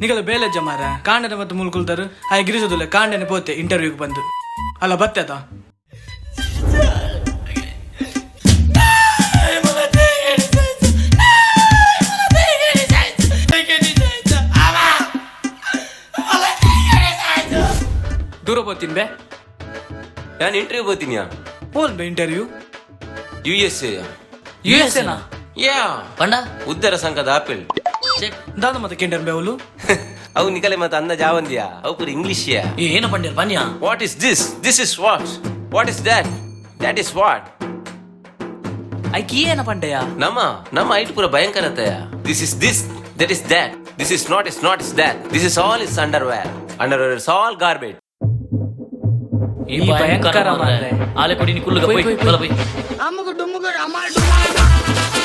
ನಿಗಲ ಬೇಲೆ ಜಮಾರ ಕಾಂಡನೆ ಮತ್ತು ಮುಲ್ಕುಲ್ತಾರು ಆಯ್ ಗಿರಿಸೋದಿಲ್ಲ. ಕಾಂಡನೆ ಪೋತೆ ಇಂಟರ್ವ್ಯೂಗೆ ಬಂದು ಅಲ್ಲ ಬತ್ತೆತ. ದೂರ ಪೋತಿನ್ ಬೇ. ನಾನು ಇಂಟರ್ವ್ಯೂ ಹೋಗ್ತೀನಿ. ಪೋಲ್ ಬೇ interview. U S A. U S ಎನಾ? ಯಾ. ಪಂಡ? ಉದ್ದರ ಸಂಘದ ಆಪಿಲ್. ದಾದ ಮತ್ತೆ ಕೆಂಡರ್ ಬೇ ಅವಳು. ಅವು ನಿಕಲೆ ಮತ್ತೆ ಅಂದಾಜ್ ಆವಂದ್ಯಾ, ಅವು ಪೂರ ಇಂಗ್ಲಿಷ್ ಯಾ. ಏನ ಪಂಡ್ಯಾರ ಪನ್ಯಾ? What is this? This is what? What is that? That is what? ಐಕಿ ಏನ ಪಂಡೆಯ? ನಮ್ಮ ನಮ್ಮ ಐಟ್ ಪೂರ ಭಯಂಕರತೆಯ. This is this, that is that, this is not is not is that, this is all is underwear, underwear is all garbage. ಈ ಭಯಂಕರ ಮಾರ್ರೆ. ಆಲೆ ಕೊಡಿ, ನೀ ಕುಲ್ಲುಗ. ಪೋಯ್, ಬಲ ಪೋಯ್. ಅಮ್ಮಗ ಡುಮ್ಮಗ ಅಮ್ಮ ಡುಮ್ಮ.